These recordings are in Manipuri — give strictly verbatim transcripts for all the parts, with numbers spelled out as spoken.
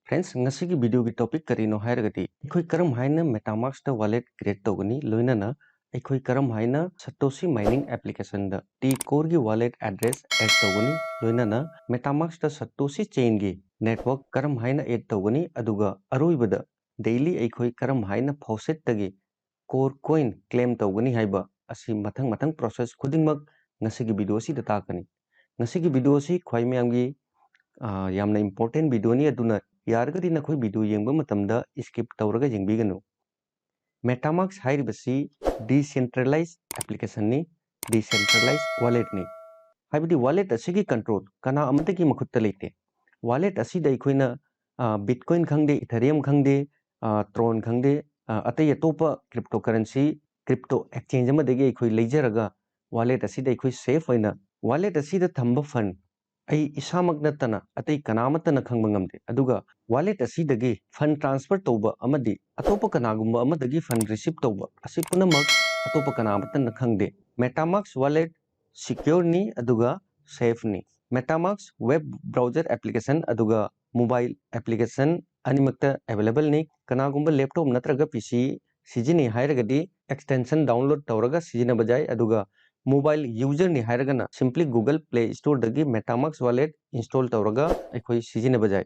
Friends, ꯉꯁꯤꯒꯤ videoꯒꯤ topic ꯀꯔꯤꯅꯣ ꯍꯥꯏꯔꯒꯗꯤ, ꯑꯩꯈꯣꯏ ꯀꯔꯝ ꯍꯥꯏꯅ MetaMaskꯇ wallet create ꯇꯧꯒꯅꯤ, ꯂꯣꯏꯅꯅ ꯑꯩꯈꯣꯏ ꯀꯔꯝ ꯍꯥꯏꯅ Satoshi mining applicationꯗ T Coreꯒꯤ wallet address add ꯇꯧꯒꯅꯤ, ꯂꯣꯏꯅꯅ MetaMaskꯇ Satoshi chainꯒꯤ network ꯀꯔꯝ ꯍꯥꯏꯅ add ꯇꯧꯒꯅꯤ, ꯑꯗꯨꯒ ꯑꯔꯣꯏꯕꯗ daily ꯑꯩꯈꯣꯏ ꯀꯔꯝ ꯍꯥꯏꯅ Faucetꯇꯒꯤ Core coin claim ꯇꯧꯒꯅꯤ ꯍꯥꯏꯕ ꯑꯁꯤ ꯃꯊꯪ ꯃꯊꯪ process ꯈꯨꯗꯤꯡꯃꯛ ꯉꯁꯤꯒꯤ video ꯑꯁꯤꯗ ꯇꯥꯛꯀꯅꯤ꯫ ꯉꯁꯤꯒꯤ video ꯑꯁꯤ ꯈ꯭ꯋꯥꯏ ꯃꯌꯥꯝꯒꯤ, ꯑ, ꯌꯥꯝꯅ important videoꯅꯤ, ꯑꯗꯨꯅ ꯌꯥꯔꯒꯗꯤ ꯅꯈꯣꯏ video ꯌꯦꯡꯕ ꯃꯇꯝꯗ skip ꯇꯧꯔꯒ ꯌꯦꯡꯕꯤꯒꯅꯨ꯫ MetaMask ꯍꯥꯏꯔꯤꯕꯁꯤ decentralized applicationꯅꯤ, decentralized walletꯅꯤ꯫ ꯍꯥꯏꯕꯗꯤ wallet ꯑꯁꯤꯒꯤ control ꯀꯅꯥ ꯑꯃꯠꯇꯒꯤ ꯃꯈꯨꯠꯇ ꯂꯩꯇꯦ꯫ Wallet ꯑꯁꯤꯗ ꯑꯩꯈꯣꯏꯅ, ꯑ, Bitcoin ꯈꯪꯗꯦ, Ethereum ꯈꯪꯗꯦ, ꯑ, Tron ꯈꯪꯗꯦ, ꯑ, ꯑꯇꯩ ꯑꯇꯣꯞꯄ cryptocurrency, crypto exchange ꯑꯃꯗꯒꯤ ꯑꯩꯈꯣꯏ ꯂꯩꯖꯔꯒ wallet ꯑꯁꯤꯗ ꯑꯩꯈꯣꯏ safe ꯑꯣꯏꯅ wallet ꯑꯁꯤꯗ ꯊꯝꯕ fund ꯑꯩ ꯏꯁꯥꯃꯛ ꯅꯠꯇꯅ ꯑꯇꯩ ꯀꯅꯥꯃꯠꯇꯅ ꯈꯪꯕ ꯉꯝꯗꯦ꯫ ꯑꯗꯨꯒ wallet ꯑꯁꯤꯗꯒꯤ fund transfer ꯇꯧꯕ ꯑꯃꯗꯤ ꯑꯇꯣꯞꯄ ꯀꯅꯥꯒꯨꯝꯕ ꯑꯃꯗꯒꯤ fund receive ꯇꯧꯕ ꯑꯁꯤ ꯄꯨꯝꯅꯃꯛ ꯑꯇꯣꯞꯄ ꯀꯅꯥꯃꯠꯇꯅ ꯈꯪꯗꯦ꯫ MetaMask wallet secureꯅꯤ ꯑꯗꯨꯒ safeꯅꯤ꯫ MetaMask web browser application ꯑꯗꯨꯒ mobile application ꯑꯅꯤꯃꯛꯇ availableꯅꯤ꯫ ꯀꯅꯥꯒꯨꯝꯕ laptop ꯅꯠꯇ꯭ꯔꯒ P C ꯁꯤꯖꯤꯟꯅꯩ ꯍꯥꯏꯔꯒꯗꯤ extension download ꯇꯧꯔꯒ ꯁꯤꯖꯤꯟꯅꯕ ꯌꯥꯏ, ꯑꯗꯨꯒ mobile userꯅꯤ ꯍꯥꯏꯔꯒꯅ simply Google Play Storeꯗꯒꯤ MetaMask wallet install ꯇꯧꯔꯒ ꯑꯩꯈꯣꯏ ꯁꯤꯖꯤꯟꯅꯕ ꯌꯥꯏ꯫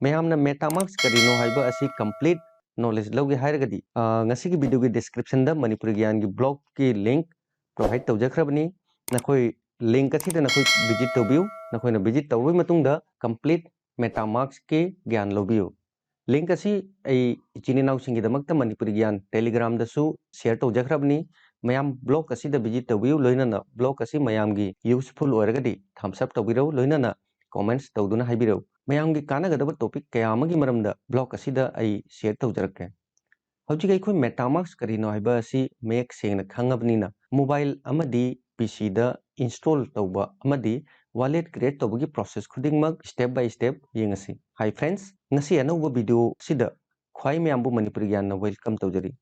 ꯃꯌꯥꯝꯅ MetaMask ꯀꯔꯤꯅꯣ ꯍꯥꯏꯕ ꯑꯁꯤ complete knowledge ꯂꯧꯒꯦ ꯍꯥꯏꯔꯒꯗꯤ, ꯑ, ꯉꯁꯤꯒꯤ videoꯒꯤ descriptionꯗ ꯃꯅꯤꯄꯨꯔꯤ ꯒ꯭ꯌꯥꯟꯒꯤ blogꯀꯤ link provide ꯇꯧꯖꯈ꯭ꯔꯕꯅꯤ꯫ ꯅꯈꯣꯏ link ꯑꯁꯤꯗ ꯅꯈꯣꯏ visit ꯇꯧꯕꯤꯌꯨ꯫ ꯅꯈꯣꯏꯅ visit ꯇꯧꯔꯕ ꯃꯇꯨꯡꯗ complete MetaMaskꯀꯤ ꯒ꯭ꯌꯥꯟ ꯂꯧꯕꯤꯌꯨ꯫ Link ꯑꯁꯤ ꯑꯩ ꯏꯆꯤꯟ ꯏꯅꯥꯎꯁꯤꯡꯒꯤꯗꯃꯛꯇ ꯃꯅꯤꯄꯨꯔꯤ ꯒ꯭ꯌꯥꯟ Telegramꯗꯁꯨ share ꯇꯧꯖꯈ꯭ꯔꯕꯅꯤ꯫ ꯃꯌꯥꯝ blog ꯑꯁꯤꯗ visit ꯇꯧꯕꯤꯌꯨ, ꯂꯣꯏꯅꯅ blog ꯑꯁꯤ ꯃꯌꯥꯝꯒꯤ useful ꯑꯣꯏꯔꯒꯗꯤ thumbs up ꯇꯧꯕꯤꯔꯧ, ꯂꯣꯏꯅꯅ comments ꯇꯧꯗꯨꯅ ꯍꯥꯏꯕꯤꯔꯧ꯫ ꯃꯌꯥꯝꯒꯤ ꯀꯥꯟꯅꯒꯗꯕ topic ꯀꯌꯥ ꯑꯃꯒꯤ ꯃꯔꯝꯗ blog ꯑꯁꯤꯗ ꯑꯩ share ꯇꯧꯖꯔꯛꯀꯦ꯫ ꯍꯧꯖꯤꯛ ꯑꯩꯈꯣꯏ MetaMask ꯀꯔꯤꯅꯣ ꯍꯥꯏꯕ ꯑꯁꯤ ꯃꯌꯦꯛ ꯁꯦꯡꯅ ꯈꯪꯉꯕꯅꯤꯅ, mobile ꯑꯃꯗꯤ P Cꯗ install ꯇꯧꯕ ꯑꯃꯗꯤ wallet create ꯇꯧꯕꯒꯤ process ꯈꯨꯗꯤꯡꯃꯛ step by step ꯌꯦꯡꯉꯁꯤ꯫ Hi friends, ꯉꯁꯤ ꯑꯅꯧꯕ video ꯑꯁꯤꯗ ꯈ꯭ꯋꯥꯏ ꯃꯌꯥꯝꯕꯨ ꯃꯅꯤꯄꯨꯔꯤ ꯒ꯭ꯌꯥꯟꯅ welcome ꯇꯧꯖꯔꯤ꯫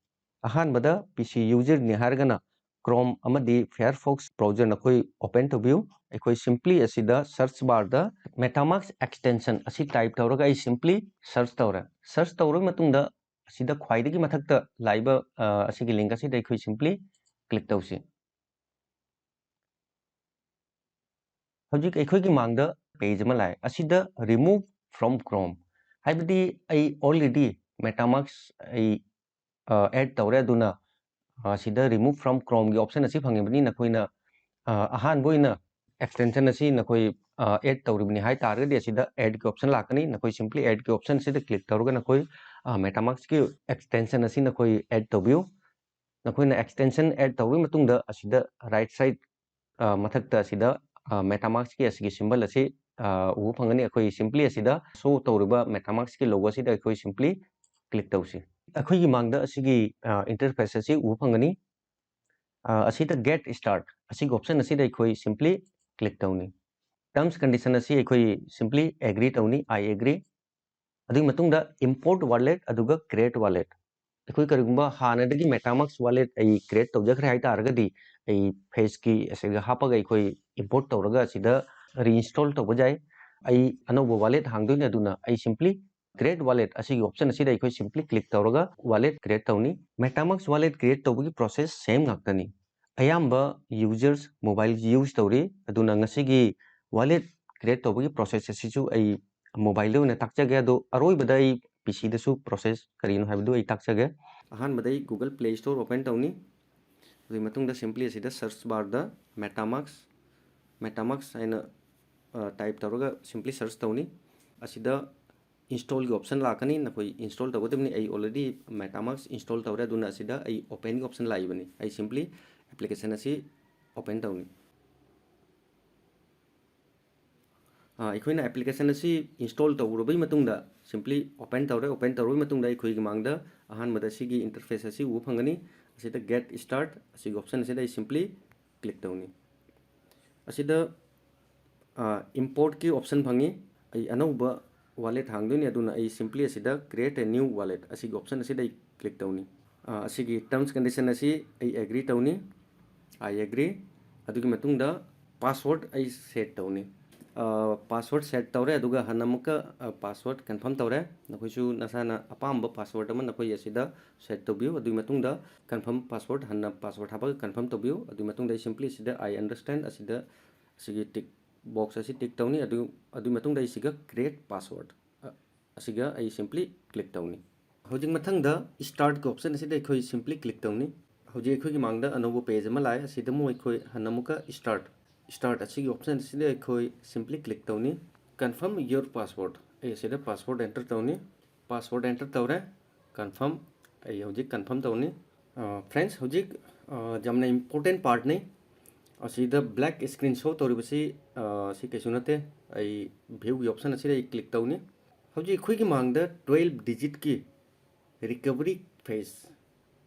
ꯑꯍꯥꯟꯕꯗ P C userꯅꯤ ꯍꯥꯏꯔꯒꯅ Chrome ꯑꯃꯗꯤ Firefox browser ꯅꯈꯣꯏ open ꯇꯧꯕꯤꯌꯨ꯫ ꯑꯩꯈꯣꯏ simply ꯑꯁꯤꯗ search bar ꯗ MetaMask extension ꯑꯁꯤ type ꯇꯧꯔꯒ ꯑꯩ simply search ꯇꯧꯔꯦ꯫ Search ꯇꯧꯔꯕ ꯃꯇꯨꯡꯗ ꯑꯁꯤꯗ ꯈ꯭ꯋꯥꯏꯗꯒꯤ ꯃꯊꯛꯇ ꯂꯥꯛꯏꯕ, ꯑ, ꯑꯁꯤꯒꯤ link ꯑꯁꯤꯗ ꯑꯩꯈꯣꯏ simply click ꯇꯧꯁꯤ꯫ ꯍꯧꯖꯤꯛ ꯑꯩꯈꯣꯏꯒꯤ ꯃꯥꯡꯗ page ꯑꯃ ꯂꯥꯛꯑꯦ꯫ ꯑꯁꯤꯗ remove from Chrome ꯍꯥꯏꯕꯗꯤ ꯑꯩ already MetaMask ꯑꯩ, ꯑ, add ꯇꯧꯔꯦ, ꯑꯗꯨꯅ, ꯑ, ꯁꯤꯗ remove from Chrome ꯒꯤ option ꯑꯁꯤ ꯐꯪꯉꯤꯕꯅꯤ꯫ ꯅꯈꯣꯏꯅ, ꯑ, ꯑꯍꯥꯟꯕ ꯑꯣꯏꯅ extension ꯑꯁꯤ ꯅꯈꯣꯏ, ꯑ, add ꯇꯧꯔꯤꯕꯅꯤ ꯍꯥꯏ ꯇꯥꯔꯒꯗꯤ ꯑꯁꯤꯗ add ꯒꯤ option ꯂꯥꯛꯀꯅꯤ꯫ ꯅꯈꯣꯏ simply add ꯒꯤ option ꯑꯁꯤꯗ click ꯇꯧꯔꯒ ꯅꯈꯣꯏ, ꯑ, MetaMask ꯀꯤ extension ꯑꯁꯤ ꯅꯈꯣꯏ add ꯇꯧꯕꯤꯌꯨ꯫ ꯅꯈꯣꯏꯅ extension add ꯇꯧꯔꯕ ꯃꯇꯨꯡꯗ ꯑꯁꯤꯗ right side, ꯑ, ꯃꯊꯛꯇ ꯑꯁꯤꯗ, ꯑ, MetaMask ꯀꯤ ꯑꯁꯤꯒꯤ symbol ꯑꯁꯤ, ꯑ, ꯎꯕ ꯐꯪꯒꯅꯤ꯫ ꯑꯩꯈꯣꯏ simply ꯑꯁꯤꯗ show ꯇꯧꯔꯤꯕ MetaMask ꯀꯤ logo ꯑꯁꯤꯗ ꯑꯩꯈꯣꯏ simply click ꯇꯧꯁꯤ꯫ ꯑꯩꯈꯣꯏꯒꯤ ꯃꯥꯡꯗ ꯑꯁꯤꯒꯤ, ꯑ, interface ꯑꯁꯤ ꯎꯕ ꯐꯪꯒꯅꯤ꯫ ꯑ, ꯑꯁꯤꯗ get start ꯑꯁꯤꯒꯤ option ꯑꯁꯤꯗ ꯑꯩꯈꯣꯏ simply click ꯇꯧꯅꯤ꯫ Terms condition ꯑꯁꯤ ꯑꯩꯈꯣꯏ simply agree ꯇꯧꯅꯤ, I agree꯫ ꯑꯗꯨꯒꯤ ꯃꯇꯨꯡꯗ import wallet ꯑꯗꯨꯒ create wallet꯫ ꯑꯩꯈꯣꯏ ꯀꯔꯤꯒꯨꯝꯕ ꯍꯥꯟꯅꯗꯒꯤ MetaMask wallet ꯑꯩ create ꯇꯧꯖꯈ꯭ꯔꯦ ꯍꯥꯏ ꯇꯥꯔꯒꯗꯤ, ꯑꯩ page ꯀꯤ ꯑꯁꯤꯗ ꯍꯥꯞꯄꯒ ꯑꯩꯈꯣꯏ import ꯇꯧꯔꯒ ꯑꯁꯤꯗ reinstall ꯇꯧꯕ ꯌꯥꯏ꯫ ꯑꯩ ꯑꯅꯧꯕ wallet ꯍꯥꯡꯗꯣꯏꯅꯤ, ꯑꯗꯨꯅ ꯑꯩ simply create wallet ꯑꯁꯤꯒꯤ option ꯑꯁꯤꯗ ꯑꯩꯈꯣꯏ simply click ꯇꯧꯔꯒ wallet create ꯇꯧꯅꯤ꯫ MetaMask wallet create ꯇꯧꯕꯒꯤ process same ꯉꯥꯛꯇꯅꯤ꯫ ꯑꯌꯥꯝꯕ users mobile use ꯇꯧꯔꯤ, ꯑꯗꯨꯅ ꯉꯁꯤꯒꯤ wallet create ꯇꯧꯕꯒꯤ process ꯑꯁꯤꯁꯨ ꯑꯩ mobile ꯗ ꯑꯣꯏꯅ ꯇꯥꯛꯆꯒꯦ꯫ ꯑꯗꯣ ꯑꯔꯣꯏꯕꯗ ꯑꯩ P C ꯗꯁꯨ process ꯀꯔꯤꯅꯣ ꯍꯥꯏꯕꯗꯨ ꯑꯩ ꯇꯥꯛꯆꯒꯦ꯫ ꯑꯍꯥꯟꯕꯗ ꯑꯩ Google Play Store open ꯇꯧꯅꯤ꯫ ꯑꯗꯨꯒꯤ ꯃꯇꯨꯡꯗ simply ꯑꯁꯤꯗ search bar ꯗ MetaMask, MetaMask ꯍꯥꯏꯅ, ꯑ, type ꯇꯧꯔꯒ simply search ꯇꯧꯅꯤ꯫ ꯑꯁꯤꯗ install ꯒꯤ option ꯂꯥꯛꯀꯅꯤ꯫ ꯅꯈꯣꯏ install ꯇꯧꯒꯗꯕꯅꯤ꯫ ꯑꯩ already MetaMask install ꯇꯧꯔꯦ, ꯑꯗꯨꯅ ꯑꯁꯤꯗ ꯑꯩ open ꯒꯤ option ꯂꯥꯛꯏꯕꯅꯤ꯫ ꯑꯩ simply application ꯑꯁꯤ open ꯇꯧꯅꯤ꯫ ꯑ, ꯑꯩꯈꯣꯏꯅ application ꯑꯁꯤ install ꯇꯧꯔꯕꯒꯤ ꯃꯇꯨꯡꯗ simply open ꯇꯧꯔꯦ꯫ Open ꯇꯧꯔꯕꯒꯤ ꯃꯇꯨꯡꯗ ꯑꯩꯈꯣꯏꯒꯤ ꯃꯥꯡꯗ ꯑꯍꯥꯟꯕꯗ ꯑꯁꯤꯒꯤ interface ꯑꯁꯤ ꯎꯕ ꯐꯪꯒꯅꯤ꯫ ꯑꯁꯤꯗ get start ꯑꯁꯤꯒꯤ option ꯑꯁꯤꯗ ꯑꯩ simply click ꯇꯧꯅꯤ꯫ ꯑꯁꯤꯗ, ꯑ, import ꯀꯤ option ꯐꯪꯉꯤ꯫ ꯑꯩ ꯑꯅꯧꯕ wallet ꯍꯥꯡꯗꯣꯏꯅꯤ, ꯑꯗꯨꯅ ꯑꯩ simply ꯑꯁꯤꯗ create a new wallet ꯑꯁꯤꯒꯤ option ꯑꯁꯤꯗ ꯑꯩ click ꯇꯧꯅꯤ꯫ ꯑ, ꯑꯁꯤꯒꯤ terms condition ꯑꯁꯤ ꯑꯩ agree ꯇꯧꯅꯤ꯫ I agree. ꯑꯗꯨꯒꯤ ꯃꯇꯨꯡꯗ password ꯑꯩ set ꯇꯧꯅꯤ꯫ Password set ꯇꯧꯔꯦ, ꯑꯗꯨꯒ ꯍꯟꯅ ꯑꯃꯨꯛꯀ password confirm ꯇꯧꯔꯦ꯫ ꯅꯈꯣꯏꯁꯨ ꯅꯁꯥꯅ ꯑꯄꯥꯝꯕ password ꯑꯃ ꯅꯈꯣꯏ ꯑꯁꯤꯗ set ꯇꯧꯕꯤꯌꯨ꯫ ꯑꯗꯨꯒꯤ ꯃꯇꯨꯡꯗ confirm password, ꯍꯟꯅ password ꯍꯥꯞꯄꯒ confirm ꯇꯧꯕꯤꯌꯨ꯫ ꯑꯗꯨꯒꯤ ꯃꯇꯨꯡꯗ ꯑꯩ simply ꯑꯁꯤꯗ "I understand" ꯑꯁꯤꯗ, ꯑꯁꯤꯒꯤ tick box ꯑꯁꯤ tick ꯇꯧꯅꯤ꯫ ꯑꯗꯨ, ꯑꯗꯨꯒꯤ ꯃꯇꯨꯡꯗ ꯑꯩ ꯁꯤꯒ "create password" ꯑ, ꯑꯁꯤꯒ ꯑꯩ simply click ꯇꯧꯅꯤ꯫ ꯍꯧꯖꯤꯛ ꯃꯊꯪꯗ startꯀꯤ option ꯑꯁꯤꯗ ꯑꯩꯈꯣꯏ simply click ꯇꯧꯅꯤ꯫ ꯍꯧꯖꯤꯛ ꯑꯩꯈꯣꯏꯒꯤ ꯃꯥꯡꯗ ꯑꯅꯧꯕ page ꯑꯃ ꯂꯥꯛꯑꯦ꯫ ꯑꯁꯤꯗ ꯑꯃꯨꯛ ꯑꯩꯈꯣꯏ ꯍꯟꯅ ꯑꯃꯨꯛꯀ start, start ꯑꯁꯤꯒꯤ option ꯑꯁꯤꯗ ꯑꯩꯈꯣꯏ simply click ꯇꯧꯅꯤ꯫ "Confirm your password", ꯑꯩ ꯑꯁꯤꯗ password enter ꯇꯧꯅꯤ꯫ Password enter ꯇꯧꯔꯦ꯫ Confirm, ꯑꯩ ꯍꯧꯖꯤꯛ confirm ꯇꯧꯅꯤ꯫ ꯑ, friends, ꯍꯧꯖꯤꯛ, ꯑ, ꯌꯥꯝꯅ important partꯅꯤ꯫ ꯑꯁꯤꯗ black screen show ꯇꯧꯔꯤꯕꯁꯤ, ꯑ, ꯁꯤ ꯀꯩꯁꯨ ꯅꯠꯇꯦ꯫ ꯑꯩ viewꯒꯤ option ꯑꯁꯤꯗ ꯑꯩ click ꯇꯧꯅꯤ꯫ ꯍꯧꯖꯤꯛ ꯑꯩꯈꯣꯏꯒꯤ ꯃꯥꯡꯗ twelve digitꯀꯤ recovery phrase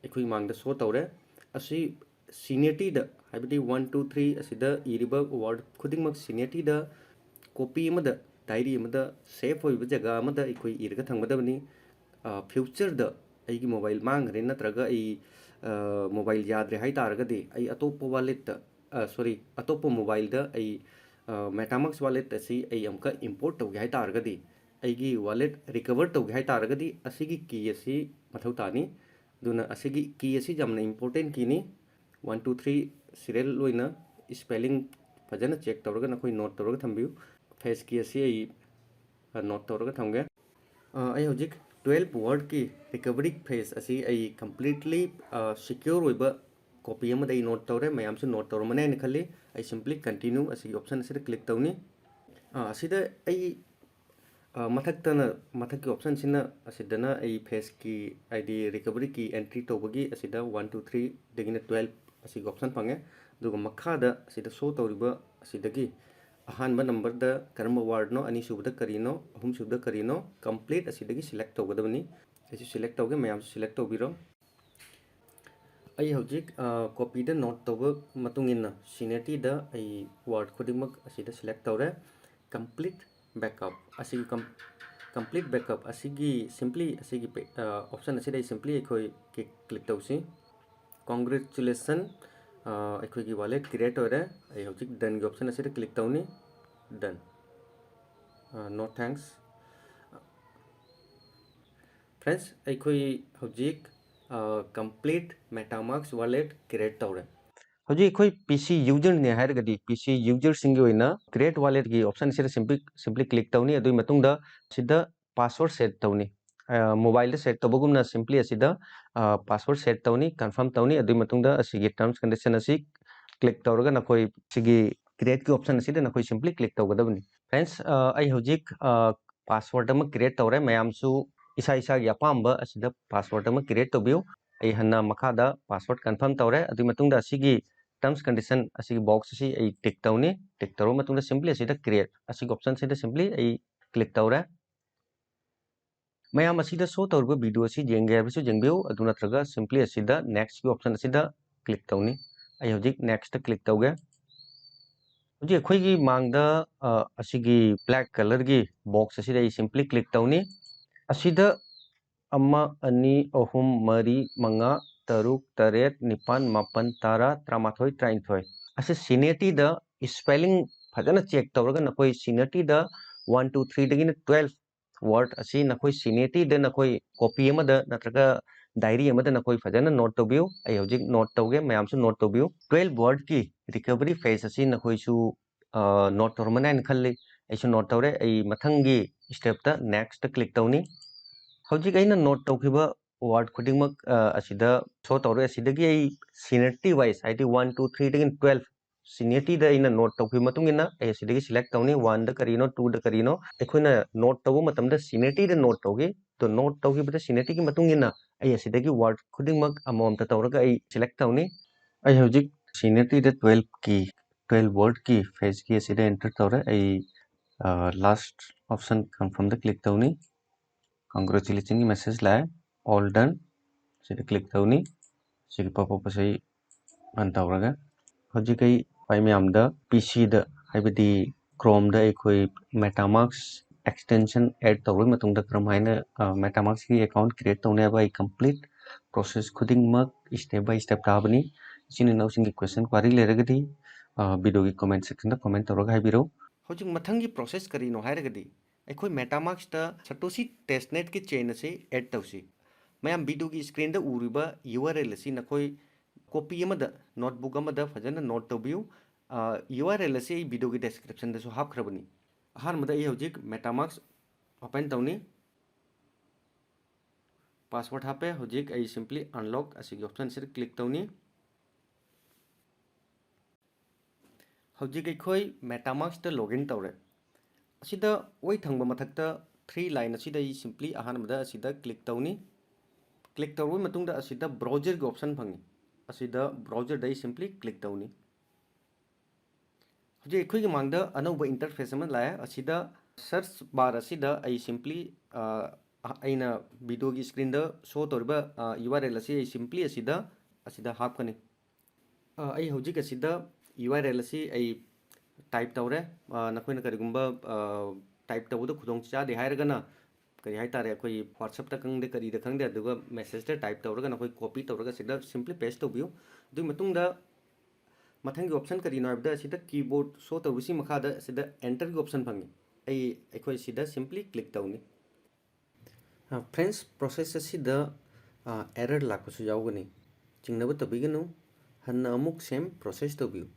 ꯑꯩꯈꯣꯏꯒꯤ ꯃꯥꯡꯗ show ꯇꯧꯔꯦ꯫ ꯑꯁꯤ seniorityꯗ, ꯍꯥꯏꯕꯗꯤ one, two, three ꯑꯁꯤꯗ ꯏꯔꯤꯕ word ꯈꯨꯗꯤꯡꯃꯛ seniorityꯗ copy ꯑꯃꯗ, diary ꯑꯃꯗ safe ꯑꯣꯏꯕ ꯖꯒꯥ ꯑꯃꯗ ꯑꯩꯈꯣꯏ ꯏꯔꯒ ꯊꯝꯒꯗꯕꯅꯤ꯫ ꯑ, futureꯗ ꯑꯩꯒꯤ mobile ꯃꯥꯡꯈ꯭ꯔꯦ ꯅꯠꯇ꯭ꯔꯒ ꯑꯩ, ꯑ, mobile ꯌꯥꯗ꯭ꯔꯦ ꯍꯥꯏ ꯇꯥꯔꯒꯗꯤ, ꯑꯩ ꯑꯇꯣꯞꯄ walletꯇ, ꯑ, sorry, ꯑꯇꯣꯞꯄ mobileꯗ ꯑꯩ, ꯑ, MetaMask wallet ꯑꯁꯤ ꯑꯩ ꯑꯃꯨꯛꯀ import ꯇꯧꯒꯦ ꯍꯥꯏ ꯇꯥꯔꯒꯗꯤ, ꯑꯩꯒꯤ wallet recover ꯇꯧꯒꯦ ꯍꯥꯏ ꯇꯥꯔꯒꯗꯤ, ꯑꯁꯤꯒꯤ key ꯑꯁꯤ ꯃꯊꯧ ꯇꯥꯅꯤ꯫ ꯑꯗꯨꯅ ꯑꯁꯤꯒꯤ key ꯑꯁꯤ ꯌꯥꯝꯅ important keyꯅꯤ꯫ One, two, three serial ꯑꯣꯏꯅ spelling ꯐꯖꯅ check ꯇꯧꯔꯒ ꯅꯈꯣꯏ note ꯇꯧꯔꯒ ꯊꯝꯕꯤꯌꯨ꯫ Phrase key ꯑꯁꯤ ꯑꯩ, ꯑ, note ꯇꯧꯔꯒ ꯊꯝꯒꯦ꯫ ꯑ, ꯑꯩ ꯍꯧꯖꯤꯛ twelve wordꯀꯤ recovery phrase ꯑꯁꯤ ꯑꯩ completely, ꯑ, secure ꯑꯣꯏꯕ copy ꯑꯃꯗ ꯑꯩ note ꯇꯧꯔꯦ꯫ ꯃꯌꯥꯝꯁꯨ note ꯇꯧꯔꯝꯃꯅꯤ ꯍꯥꯏꯅ ꯈꯜꯂꯤ꯫ ꯑꯩ simply continue ꯑꯁꯤꯒꯤ option ꯑꯁꯤꯗ click ꯇꯧꯅꯤ꯫ ꯑ, ꯑꯁꯤꯗ ꯑꯩ, ꯑ, ꯃꯊꯛꯇꯅ, ꯃꯊꯛꯀꯤ optionꯁꯤꯅ, ꯑꯁꯤꯗꯅ ꯑꯩ phrase key, ꯍꯥꯏꯗꯤ recovery key entry ꯇꯧꯕꯒꯤ ꯑꯁꯤꯗ one, two, threeꯗꯒꯤꯅ twelve ꯑꯁꯤꯒꯤ option ꯐꯪꯉꯦ꯫ ꯑꯗꯨꯒ ꯃꯈꯥꯗ ꯑꯁꯤꯗ show ꯇꯧꯔꯤꯕ ꯑꯁꯤꯗꯒꯤ ꯑꯍꯥꯟꯕ numberꯗ ꯀꯔꯝꯕ wordꯅꯣ, ꯑꯅꯤꯁꯨꯕꯗ ꯀꯔꯤꯅꯣ, ꯑꯍꯨꯝꯁꯨꯕꯗ ꯀꯔꯤꯅꯣ, complete ꯑꯁꯤꯗꯒꯤ select ꯇꯧꯒꯗꯕꯅꯤ꯫ ꯑꯩꯁꯨ select ꯇꯧꯒꯦ, ꯃꯌꯥꯝꯁꯨ select ꯇꯧꯕꯤꯔꯣ꯫ ꯑꯩ ꯍꯧꯖꯤꯛ, ꯑ, copyꯗ note ꯇꯧꯕ ꯃꯇꯨꯡ ꯏꯟꯅ seniorityꯗ ꯑꯩ word ꯈꯨꯗꯤꯡꯃꯛ ꯑꯁꯤꯗ select ꯇꯧꯔꯦ꯫ Complete backup ꯑꯁꯤꯒꯤ com-, complete backup ꯑꯁꯤꯒꯤ simply ꯑꯁꯤꯒꯤ pe-, ꯑ, option ꯑꯁꯤꯗ ꯑꯩ simply ꯑꯩꯈꯣꯏ click, click ꯇꯧꯁꯤ꯫ Congratulation, ꯑꯩꯈꯣꯏꯒꯤ wallet create ꯑꯣꯏꯔꯦ꯫ ꯑꯩ ꯍꯧꯖꯤꯛ doneꯒꯤ option ꯑꯁꯤꯗ click ꯇꯧꯅꯤ꯫ Done꯫ No thanks꯫ Friends, ꯑꯩꯈꯣꯏ ꯍꯧꯖꯤꯛ complete MetaMask wallet create ꯇꯧꯔꯦ꯫ ꯍꯧꯖꯤꯛ ꯑꯩꯈꯣꯏ PC userꯅꯦ ꯍꯥꯏꯔꯒꯗꯤ, PC userꯁꯤꯡꯒꯤ ꯑꯣꯏꯅ create walletꯀꯤ option ꯑꯁꯤꯗ simply simply click ꯇꯧꯅꯤ꯫ ꯑꯗꯨꯒꯤ ꯃꯇꯨꯡꯗ ꯁꯤꯗ password set ꯇꯧꯅꯤ꯫ Mobileꯗ set ꯇꯧꯕꯒꯨꯝꯅ simply ꯑꯁꯤꯗ password set ꯇꯧꯅꯤ, confirm ꯇꯧꯅꯤ꯫ ꯑꯗꯨꯒꯤ ꯃꯇꯨꯡꯗ ꯑꯁꯤꯒꯤ terms condition ꯑꯁꯤ click ꯇꯧꯔꯒ ꯅꯈꯣꯏ ꯁꯤꯒꯤ createꯀꯤ option ꯑꯁꯤꯗ ꯅꯈꯣꯏ simply click ꯇꯧꯒꯗꯕꯅꯤ꯫ Friends, ꯑꯩ ꯍꯧꯖꯤꯛ password ꯑꯃ create ꯇꯧꯔꯦ꯫ ꯃꯌꯥꯝꯁꯨ ꯏꯁꯥ ꯏꯁꯥꯒꯤ ꯑꯄꯥꯝꯕ ꯑꯁꯤꯗ password ꯑꯃ create ꯇꯧꯕꯤꯌꯨ꯫ ꯑꯩ ꯍꯟꯅ ꯃꯈꯥꯗ password confirm ꯇꯧꯔꯦ꯫ ꯑꯗꯨꯒꯤ ꯃꯇꯨꯡꯗ ꯑꯁꯤꯒꯤ terms condition ꯑꯁꯤꯒꯤ box ꯑꯁꯤ ꯑꯩ tick ꯇꯧꯅꯤ꯫ Tick ꯇꯧꯔꯕ ꯃꯇꯨꯡꯗ simply ꯑꯁꯤꯗ create ꯑꯁꯤꯒꯤ option ꯑꯁꯤꯗ simply ꯑꯩ click ꯇꯧꯔꯦ꯫ ꯃꯌꯥꯝ ꯑꯁꯤꯗ show ꯇꯧꯔꯤꯕ video ꯑꯁꯤ ꯌꯦꯡꯒꯦ ꯍꯥꯏꯕꯁꯨ ꯌꯦꯡꯕꯤꯌꯨ, ꯑꯗꯨ ꯅꯠꯇ꯭ꯔꯒ simply ꯑꯁꯤꯗ nextꯀꯤ option ꯑꯁꯤꯗ click ꯇꯧꯅꯤ꯫ ꯑꯩ ꯍꯧꯖꯤꯛ nextꯇ click ꯇꯧꯒꯦ꯫ ꯍꯧꯖꯤꯛ ꯑꯩꯈꯣꯏꯒꯤ ꯃꯥꯡꯗ ꯑꯁꯤꯒꯤ black colorꯒꯤ box ꯑꯁꯤꯗ ꯑꯩ simply click ꯇꯧꯅꯤ꯫ ꯑꯁꯤꯗ ꯑꯃ, ꯑꯅꯤ, ꯑꯍꯨꯝ, ꯃꯔꯤ, ꯃꯉꯥ, ꯇꯔꯨꯛ, ꯇꯔꯦꯠ, ꯅꯤꯄꯥꯜ, ꯃꯥꯄꯜ, ꯇꯔꯥ, ꯇꯔꯥꯃꯥꯊꯣꯏ, ꯇꯔꯥꯅꯤꯊꯣꯏ ꯑꯁꯤ seniorityꯗ spelling ꯐꯖꯅ check ꯇꯧꯔꯒ ꯅꯈꯣꯏ seniorityꯗ one, two, threeꯗꯒꯤꯅ twelve word ꯑꯁꯤ ꯅꯈꯣꯏ seniorityꯗ ꯅꯈꯣꯏ copy ꯑꯃꯗ ꯅꯠꯇ꯭ꯔꯒ diary ꯑꯃꯗ ꯅꯈꯣꯏ ꯐꯖꯅ note ꯇꯧꯕꯤꯌꯨ꯫ ꯑꯩ ꯍꯧꯖꯤꯛ note ꯇꯧꯒꯦ, ꯃꯌꯥꯝꯁꯨ note ꯇꯧꯕꯤꯌꯨ꯫ Twelve wordꯀꯤ recovery phrase ꯑꯁꯤ ꯅꯈꯣꯏꯁꯨ note ꯇꯧꯔꯝꯃꯅꯤ ꯍꯥꯏꯅ ꯈꯜꯂꯤ꯫ ꯑꯩꯁꯨ note ꯇꯧꯔꯦ꯫ ꯑꯩ ꯃꯊꯪꯒꯤ stepꯇ nextꯇ click ꯇꯧꯅꯤ꯫ ꯍꯧꯖꯤꯛ ꯑꯩꯅ note ꯇꯧꯈꯤꯕ word ꯈꯨꯗꯤꯡꯃꯛ ꯑꯁꯤꯗ show ꯇꯧꯔꯦ꯫ ꯑꯁꯤꯗꯒꯤ ꯑꯩ seniority wise, ꯍꯥꯏꯗꯤ one, two, threeꯗꯒꯤꯅ twelve seniorityꯗ ꯑꯩꯅ note ꯇꯧꯈꯤꯕ ꯃꯇꯨꯡ ꯏꯟꯅ ꯑꯩ ꯑꯁꯤꯗꯒꯤ select ꯇꯧꯅꯤ꯫ Oneꯗ ꯀꯔꯤꯅꯣ, twoꯗ ꯀꯔꯤꯅꯣ꯫ ꯑꯩꯈꯣꯏꯅ note ꯇꯧꯕ ꯃꯇꯝꯗ seniorityꯗ note ꯇꯧꯈꯤ꯫ ꯑꯗꯣ note ꯇꯧꯈꯤꯕꯗ seniorityꯒꯤ ꯃꯇꯨꯡ ꯏꯟꯅ ꯑꯩ ꯑꯁꯤꯗꯒꯤ word ꯈꯨꯗꯤꯡꯃꯛ ꯑꯃꯃꯝꯇ ꯇꯧꯔꯒ ꯑꯩ select ꯇꯧꯅꯤ꯫ ꯑꯩ ꯍꯧꯖꯤꯛ seniorityꯗ twelveꯀꯤ, twelve wordꯀꯤ phraseꯀꯤ ꯑꯁꯤꯗ enter ꯇꯧꯔꯦ꯫ ꯑꯩ last option confirmꯗ click ꯇꯧꯅꯤ꯫ Congratulationꯒꯤ message ꯂꯥꯛꯑꯦ꯫ All done꯫ ꯁꯤꯗ click ꯇꯧꯅꯤ꯫ ꯁꯤꯒꯤ pop-up ꯑꯁꯤ run ꯇꯧꯔꯒ ꯍꯧꯖꯤꯛ ꯑꯩ ꯈ꯭ꯋꯥꯏ ꯃꯌꯥꯝꯗ PCꯗ, ꯍꯥꯏꯕꯗꯤ Chromeꯗ ꯑꯩꯈꯣꯏ MetaMask extension add ꯇꯧꯔꯕ ꯃꯇꯨꯡꯗ ꯀꯔꯝ ꯍꯥꯏꯅ MetaMaskꯀꯤ account create ꯇꯧꯅꯤ ꯍꯥꯏꯕ ꯑꯩ complete process ꯈꯨꯗꯤꯡꯃꯛ step by step ꯇꯥꯕꯅꯤ꯫ ꯏꯆꯤꯟ ꯏꯅꯥꯎꯁꯤꯡꯒꯤ question query ꯂꯩꯔꯒꯗꯤ, ꯑ, video ꯒꯤ comment section ꯗ comment ꯇꯧꯔꯒ ꯍꯥꯏꯕꯤꯔꯛꯎ꯫ ꯍꯧꯖꯤꯛ ꯃꯊꯪꯒꯤ process ꯀꯔꯤꯅꯣ ꯍꯥꯏꯔꯒꯗꯤ, ꯑꯩꯈꯣꯏ MetaMask ꯇ Satoshi testnet ꯀꯤ chain ꯑꯁꯤ add ꯇꯧꯁꯤ꯫ ꯃꯌꯥꯝ video ꯒꯤ screen ꯗ ꯎꯔꯤꯕ U R L ꯑꯁꯤ ꯅꯈꯣꯏ copy ꯑꯃꯗ, notebook ꯑꯃꯗ ꯐꯖꯅ note ꯇꯧꯕꯤꯌꯨ꯫ ꯑ, U R L ꯑꯁꯤ ꯑꯩ video ꯒꯤ description ꯗꯁꯨ ꯍꯥꯞꯈ꯭ꯔꯕꯅꯤ꯫ ꯑꯍꯥꯟꯕꯗ ꯑꯩ ꯍꯧꯖꯤꯛ MetaMask open ꯇꯧꯅꯤ꯫ Password ꯍꯥꯞꯄꯦ꯫ ꯍꯧꯖꯤꯛ ꯑꯩ simply unlock ꯑꯁꯤꯒꯤ option ꯁꯤꯗ click ꯇꯧꯅꯤ꯫ ꯍꯧꯖꯤꯛ ꯑꯩꯈꯣꯏ MetaMask ꯇ login ꯇꯧꯔꯦ꯫ ꯑꯁꯤꯗ ꯑꯣꯏ ꯊꯪꯕ ꯃꯊꯛꯇ three line ꯑꯁꯤꯗ ꯑꯩ simply ꯑꯍꯥꯟꯕꯗ ꯑꯁꯤꯗ click ꯇꯧꯅꯤ꯫ Click ꯇꯧꯔꯕ ꯃꯇꯨꯡꯗ ꯑꯁꯤꯗ browser ꯒꯤ option ꯐꯪꯉꯤ꯫ ꯑꯁꯤꯗ browser ꯗ ꯑꯩ simply click ꯇꯧꯅꯤ꯫ ꯍꯧꯖꯤꯛ ꯑꯩꯈꯣꯏꯒꯤ ꯃꯥꯡꯗ ꯑꯅꯧꯕ interface ꯑꯃ ꯂꯥꯛꯑꯦ꯫ ꯑꯁꯤꯗ search bar ꯑꯁꯤꯗ ꯑꯩ simply, ꯑ, ꯑꯩꯅ video ꯒꯤ screen ꯗ show ꯇꯧꯔꯤꯕ, ꯑ, U R L ꯑꯁꯤ ꯑꯩ simply ꯑꯁꯤꯗ, ꯑꯁꯤꯗ ꯍꯥꯞꯀꯅꯤ꯫ ꯑ, ꯑꯩ ꯍꯧꯖꯤꯛ ꯑꯁꯤꯗ U R L ꯑꯁꯤ ꯑꯩ type ꯇꯧꯔꯦ꯫ ꯑ, ꯅꯈꯣꯏꯅ ꯀꯔꯤꯒꯨꯝꯕ, ꯑ, type ꯇꯧꯕꯗ ꯈꯨꯗꯣꯡ ꯆꯥꯗꯦ ꯍꯥꯏꯔꯒꯅ, ꯀꯔꯤ ꯍꯥꯏꯇꯥꯔꯦ, ꯑꯩꯈꯣꯏ WhatsApp ꯇ ꯈꯪꯗꯦ, ꯀꯔꯤꯗ ꯈꯪꯗꯦ, ꯑꯗꯨꯒ message ꯇ type ꯇꯧꯔꯒ ꯅꯈꯣꯏ copy ꯇꯧꯔꯒ ꯁꯤꯗ simply paste ꯇꯧꯕꯤꯌꯨ꯫ ꯑꯗꯨꯒꯤ ꯃꯇꯨꯡꯗ ꯃꯊꯪꯒꯤ option ꯀꯔꯤꯅꯣ ꯍꯥꯏꯕꯗ, ꯑꯁꯤꯗ keyboard show ꯇꯧꯕꯁꯤ ꯃꯈꯥꯗ ꯑꯁꯤꯗ enter ꯒꯤ option ꯐꯪꯉꯤ꯫ ꯑꯩ, ꯑꯩꯈꯣꯏ ꯁꯤꯗ simply click ꯇꯧꯅꯤ꯫ ꯑ, friends, process ꯑꯁꯤꯗ, ꯑ, error ꯂꯥꯛꯄꯁꯨ ꯌꯥꯎꯒꯅꯤ꯫ ꯆꯤꯡꯅꯕ ꯇꯧꯕꯤꯒꯅꯨ꯫ ꯍꯟꯅ ꯑꯃꯨꯛ same process ꯇꯧꯕꯤꯌꯨ꯫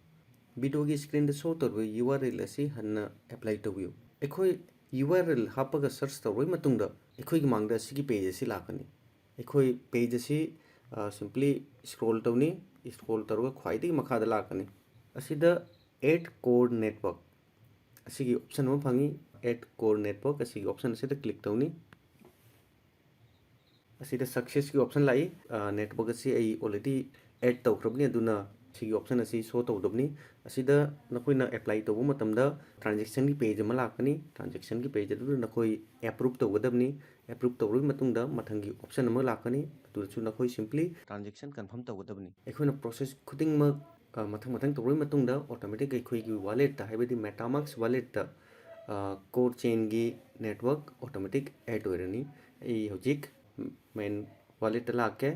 Video ꯒꯤ screen ꯗ show ꯇꯧꯔꯤꯕ U R L ꯑꯁꯤ ꯍꯟꯅ apply ꯇꯧꯕꯤꯌꯨ꯫ ꯑꯩꯈꯣꯏ U R L ꯍꯥꯞꯄꯒ search ꯇꯧꯔꯕ ꯃꯇꯨꯡꯗ ꯑꯩꯈꯣꯏꯒꯤ ꯃꯥꯡꯗ ꯑꯁꯤꯒꯤ page ꯑꯁꯤ ꯂꯥꯛꯀꯅꯤ꯫ ꯑꯩꯈꯣꯏ page ꯑꯁꯤ, ꯑ, simply scroll ꯇꯧꯅꯤ꯫ Scroll ꯇꯧꯔꯒ ꯈ꯭ꯋꯥꯏꯗꯒꯤ ꯃꯈꯥꯗ ꯂꯥꯛꯀꯅꯤ꯫ ꯑꯁꯤꯗ Add Core Network ꯑꯁꯤꯒꯤ option ꯑꯃ ꯐꯪꯉꯤ꯫ Add Core Network ꯑꯁꯤꯒꯤ option ꯑꯁꯤꯗ click ꯇꯧꯅꯤ꯫ ꯑꯁꯤꯗ success ꯀꯤ option ꯂꯥꯛꯏ꯫ ꯑ, network ꯑꯁꯤ ꯑꯩ already add ꯇꯧꯈ꯭ꯔꯕꯅꯤ, ꯑꯗꯨꯅ ꯁꯤꯒꯤ option ꯑꯁꯤ show ꯇꯧꯗꯕꯅꯤ꯫ ꯑꯁꯤꯗ ꯅꯈꯣꯏꯅ apply ꯇꯧꯕ ꯃꯇꯝꯗ transaction ꯒꯤ page ꯑꯃ ꯂꯥꯛꯀꯅꯤ꯫ Transaction ꯒꯤ page ꯑꯗꯨꯗ ꯅꯈꯣꯏ approve ꯇꯧꯒꯗꯕꯅꯤ꯫ Approve ꯇꯧꯔꯕ ꯃꯇꯨꯡꯗ ꯃꯊꯪꯒꯤ option ꯑꯃ ꯂꯥꯛꯀꯅꯤ꯫ ꯑꯗꯨꯗꯁꯨ ꯅꯈꯣꯏ simply transaction confirm ꯇꯧꯒꯗꯕꯅꯤ꯫ ꯑꯩꯈꯣꯏꯅ process ꯈꯨꯗꯤꯡꯃꯛ, ꯑ, ꯃꯊꯪ ꯃꯊꯪ ꯇꯧꯔꯕ ꯃꯇꯨꯡꯗ automatic ꯑꯩꯈꯣꯏꯒꯤ wallet ꯇ, ꯍꯥꯏꯕꯗꯤ MetaMask wallet ꯇ, ꯑ, core chain ꯒꯤ network automatic add ꯑꯣꯏꯔꯅꯤ꯫ ꯑꯩ ꯍꯧꯖꯤꯛ main wallet ꯇ ꯂꯥꯛꯀꯦ꯫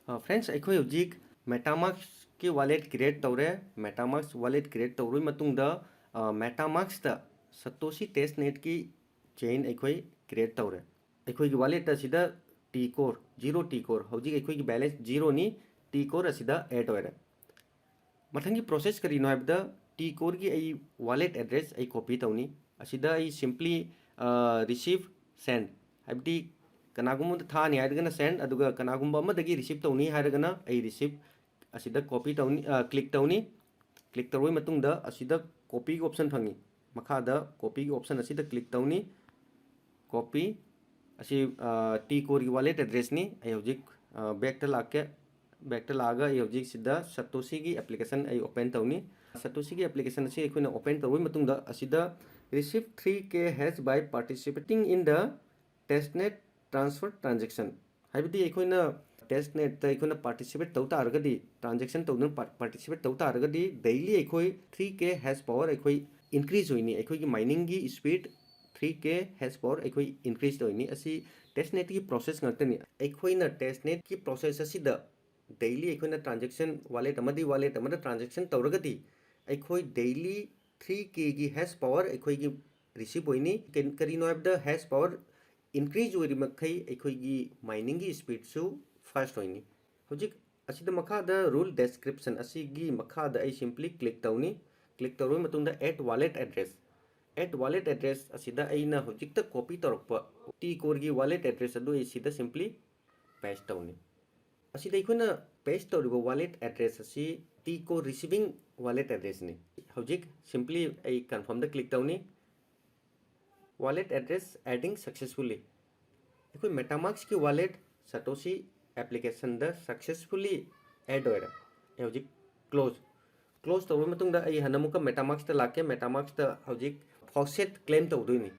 ꯑ, friends, ꯑꯩꯈꯣꯏ ꯍꯧꯖꯤꯛ MetaMaskꯀꯤ wallet create ꯇꯧꯔꯦ꯫ MetaMask wallet create ꯇꯧꯔꯕ ꯃꯇꯨꯡꯗ, ꯑ, MetaMaskꯇ Satoshi testnetꯀꯤ chain ꯑꯩꯈꯣꯏ create ꯇꯧꯔꯦ꯫ ꯑꯩꯈꯣꯏꯒꯤ wallet ꯑꯁꯤꯗ T core, zero T core, ꯍꯧꯖꯤꯛ ꯑꯩꯈꯣꯏꯒꯤ balance zeroꯅꯤ, T core ꯑꯁꯤꯗ add ꯑꯣꯏꯔꯦ꯫ ꯃꯊꯪꯒꯤ process ꯀꯔꯤꯅꯣ ꯍꯥꯏꯕꯗ, T coreꯒꯤ ꯑꯩ wallet address ꯑꯩ copy ꯇꯧꯅꯤ꯫ ꯑꯁꯤꯗ ꯑꯩ simply, ꯑ, receive, send, ꯍꯥꯏꯕꯗꯤ ꯀꯅꯥꯒꯨꯝꯕ ꯑꯃꯗ ꯊꯥꯅꯤ ꯍꯥꯏꯔꯒꯅ send, ꯑꯗꯨꯒ ꯀꯅꯥꯒꯨꯝꯕ ꯑꯃꯗꯒꯤ receive ꯇꯧꯅꯤ ꯍꯥꯏꯔꯒꯅ ꯑꯩ receive ꯑꯁꯤꯗ copy ꯇꯧꯅꯤ, ꯑ, click ꯇꯧꯅꯤ꯫ Click ꯇꯧꯔꯕ ꯃꯇꯨꯡꯗ ꯑꯁꯤꯗ copyꯒꯤ option ꯐꯪꯉꯤ꯫ ꯃꯈꯥꯗ copyꯒꯤ option ꯑꯁꯤꯗ click ꯇꯧꯅꯤ꯫ Copy ꯑꯁꯤ, ꯑ, T coreꯒꯤ wallet addressꯅꯤ꯫ ꯑꯩ ꯍꯧꯖꯤꯛ, ꯑ, backꯇ ꯂꯥꯛꯀꯦ꯫ Backꯇ ꯂꯥꯛꯑꯒ ꯑꯩ ꯍꯧꯖꯤꯛ ꯁꯤꯗ Satoshiꯒꯤ application ꯑꯩ open ꯇꯧꯅꯤ꯫ Satoshiꯒꯤ application ꯑꯁꯤ ꯑꯩꯈꯣꯏꯅ open ꯇꯧꯔꯕ ꯃꯇꯨꯡꯗ, ꯑꯁꯤꯗ receive three K hash by participating in the testnet transfer transaction, ꯍꯥꯏꯕꯗꯤ ꯑꯩꯈꯣꯏꯅ testnetꯇ ꯑꯩꯈꯣꯏꯅ participate ꯇꯧ ꯇꯥꯔꯒꯗꯤ, transaction ꯇꯧꯗꯨꯅ par-, participate ꯇꯧ ꯇꯥꯔꯒꯗꯤ, daily ꯑꯩꯈꯣꯏ three K hash power ꯑꯩꯈꯣꯏ increase ꯑꯣꯏꯅꯤ꯫ ꯑꯩꯈꯣꯏꯒꯤ miningꯒꯤ speed three K hash power ꯑꯩꯈꯣꯏ increase ꯑꯣꯏꯅꯤ꯫ ꯑꯁꯤ testnetꯀꯤ process ꯉꯥꯛꯇꯅꯤ꯫ ꯑꯩꯈꯣꯏꯅ testnetꯀꯤ process ꯑꯁꯤꯗ daily ꯑꯩꯈꯣꯏꯅ transaction, wallet ꯑꯃꯗꯒꯤ wallet ꯑꯃꯗ transaction ꯇꯧꯔꯒꯗꯤ, ꯑꯩꯈꯣꯏ daily three Kꯒꯤ hash power ꯑꯩꯈꯣꯏꯒꯤ receive ꯑꯣꯏꯅꯤ꯫ ꯀꯩ-, ꯀꯔꯤꯅꯣ ꯍꯥꯏꯕꯗ, hash power increase ꯑꯣꯏꯔꯤ ꯃꯈꯩ ꯑꯩꯈꯣꯏꯒꯤ miningꯒꯤ speedꯁꯨ fast ꯑꯣꯏꯅꯤ꯫ ꯍꯧꯖꯤꯛ ꯑꯁꯤꯗ ꯃꯈꯥꯗ rule description ꯑꯁꯤꯒꯤ ꯃꯈꯥꯗ ꯑꯩ simply click ꯇꯧꯅꯤ꯫ Click ꯇꯧꯔꯕ ꯃꯇꯨꯡꯗ add wallet address, add wallet address ꯑꯁꯤꯗ ꯑꯩꯅ ꯍꯧꯖꯤꯛꯇ copy ꯇꯧꯔꯛꯄ T coreꯒꯤ wallet address ꯑꯗꯨ ꯑꯩ ꯁꯤꯗ simply paste ꯇꯧꯅꯤ꯫ ꯑꯁꯤꯗ ꯑꯩꯈꯣꯏꯅ paste ꯇꯧꯔꯤꯕ wallet address ꯑꯁꯤ T core receiving wallet addressꯅꯤ꯫ ꯍꯧꯖꯤꯛ simply ꯑꯩ confirmꯗ click ꯇꯧꯅꯤ꯫ Wallet address adding successfully꯫ ꯑꯩꯈꯣꯏ MetaMaskꯀꯤ wallet Satoshi applicationꯗ successfully add ꯑꯣꯏꯔꯦ꯫ ꯑꯩ ꯍꯧꯖꯤꯛ close, close ꯇꯧꯔꯕ ꯃꯇꯨꯡꯗ ꯑꯩ ꯍꯟꯅ ꯑꯃꯨꯛꯀ MetaMaskꯇ ꯂꯥꯛꯀꯦ꯫ MetaMaskꯇ ꯍꯧꯖꯤꯛ faucet claim ꯇꯧꯗꯣꯏꯅꯤ꯫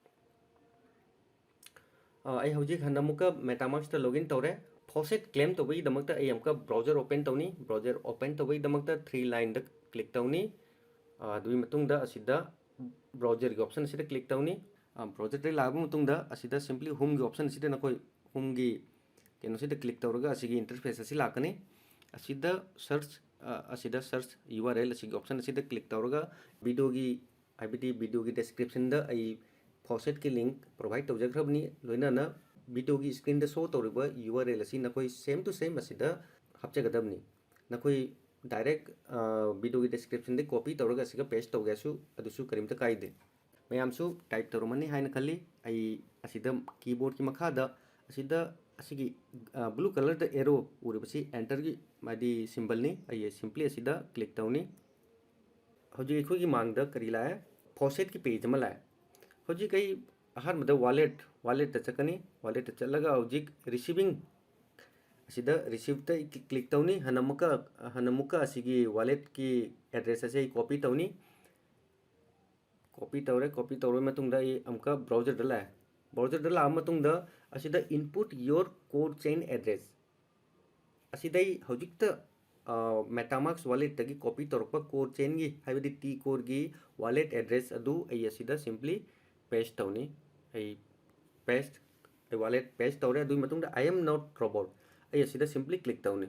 ꯑ, ꯑꯩ ꯍꯧꯖꯤꯛ ꯍꯟꯅ ꯑꯃꯨꯛꯀ MetaMaskꯇ login ꯇꯧꯔꯦ꯫ Faucet claim ꯇꯧꯕꯒꯤꯗꯃꯛꯇ ꯑꯩ ꯑꯃꯨꯛꯀ browser open ꯇꯧꯅꯤ꯫ Browser open ꯇꯧꯕꯒꯤꯗꯃꯛꯇ three lineꯗ click ꯇꯧꯅꯤ꯫ ꯑ, ꯑꯗꯨꯒꯤ ꯃꯇꯨꯡꯗ ꯑꯁꯤꯗ browserꯒꯤ option ꯑꯁꯤꯗ click ꯇꯧꯅꯤ꯫ ꯑ, browserꯗ ꯂꯥꯛꯑꯕ ꯃꯇꯨꯡꯗ ꯑꯁꯤꯗ simply homeꯒꯤ option ꯑꯁꯤꯗ ꯅꯈꯣꯏ homeꯒꯤ ꯀꯩꯅꯣꯁꯤꯗ click ꯇꯧꯔꯒ ꯑꯁꯤꯒꯤ interface ꯑꯁꯤ ꯂꯥꯛꯀꯅꯤ꯫ ꯑꯁꯤꯗ search, ꯑ, ꯑꯁꯤꯗ search U R L ꯑꯁꯤꯒꯤ option ꯑꯁꯤꯗ click ꯇꯧꯔꯒ videoꯒꯤ, ꯍꯥꯏꯕꯗꯤ videoꯒꯤ descriptionꯗ ꯑꯩ faucetꯀꯤ link provide ꯇꯧꯖꯈ꯭ꯔꯕꯅꯤ, ꯂꯣꯏꯅꯅ videoꯒꯤ screenꯗ show ꯇꯧꯔꯤꯕ U R L ꯑꯁꯤ ꯅꯈꯣꯏ same to same ꯑꯁꯤꯗ ꯍꯥꯞꯆꯒꯗꯕꯅꯤ꯫ ꯅꯈꯣꯏ direct, ꯑ, videoꯒꯤ descriptionꯗ copy ꯇꯧꯔꯒ ꯑꯁꯤꯒ paste ꯇꯧꯒꯦꯁꯨ ꯑꯗꯨꯁꯨ ꯀꯔꯤꯝꯇ ꯀꯥꯏꯗꯦ꯫ ꯃꯌꯥꯝꯁꯨ type ꯇꯧꯔꯝꯃꯅꯤ ꯍꯥꯏꯅ ꯈꯜꯂꯤ꯫ ꯑꯩ ꯑꯁꯤꯗ keyboardꯀꯤ ꯃꯈꯥꯗ ꯑꯁꯤꯗ ꯑꯁꯤꯒꯤ, ꯑ, blue colourꯗ arrow ꯎꯔꯤꯕꯁꯤ enterꯒꯤ ꯃꯥꯗꯤ symbolꯅꯤ꯫ ꯑꯩ simply ꯑꯁꯤꯗ click ꯇꯧꯅꯤ꯫ ꯍꯧꯖꯤꯛ ꯑꯩꯈꯣꯏꯒꯤ ꯃꯥꯡꯗ ꯀꯔꯤ ꯂꯥꯛꯑꯦ? Faucetꯀꯤ page ꯑꯃ ꯂꯥꯛꯑꯦ꯫ ꯍꯧꯖꯤꯛ ꯑꯩ ꯑꯍꯥꯟꯕꯗ wallet, walletꯇ ꯆꯠꯀꯅꯤ꯫ Walletꯇ ꯆꯠꯂꯒ ꯍꯧꯖꯤꯛ receiving ꯑꯁꯤꯗ receiveꯇ ꯑꯩ click ꯇꯧꯅꯤ꯫ ꯍꯟꯅ ꯑꯃꯨꯛꯀ, ꯍꯟꯅ ꯑꯃꯨꯛꯀ ꯑꯁꯤꯒꯤ walletꯀꯤ address ꯑꯁꯤ ꯑꯩ copy ꯇꯧꯅꯤ꯫ Copy ꯇꯧꯔꯦ꯫ Copy ꯇꯧꯔꯕ ꯃꯇꯨꯡꯗ ꯑꯩ ꯑꯃꯨꯛꯀ browserꯗ ꯂꯥꯛꯑꯦ꯫ Browserꯗ ꯂꯥꯛꯑꯕ ꯃꯇꯨꯡꯗ ꯑꯁꯤꯗ input your core chain address ꯑꯁꯤꯗ ꯑꯩ ꯍꯧꯖꯤꯛꯇ, ꯑ, MetaMask walletꯇꯒꯤ copy ꯇꯧꯔꯛꯄ core chainꯒꯤ, ꯍꯥꯏꯕꯗꯤ T coreꯒꯤ wallet address ꯑꯗꯨ ꯑꯩ ꯑꯁꯤꯗ simply paste ꯇꯧꯅꯤ꯫ ꯑꯩ paste, ꯑꯩ wallet paste ꯇꯧꯔꯦ꯫ ꯑꯗꯨꯒꯤ ꯃꯇꯨꯡꯗ I am not robot, ꯑꯩ ꯑꯁꯤꯗ simply click ꯇꯧꯅꯤ꯫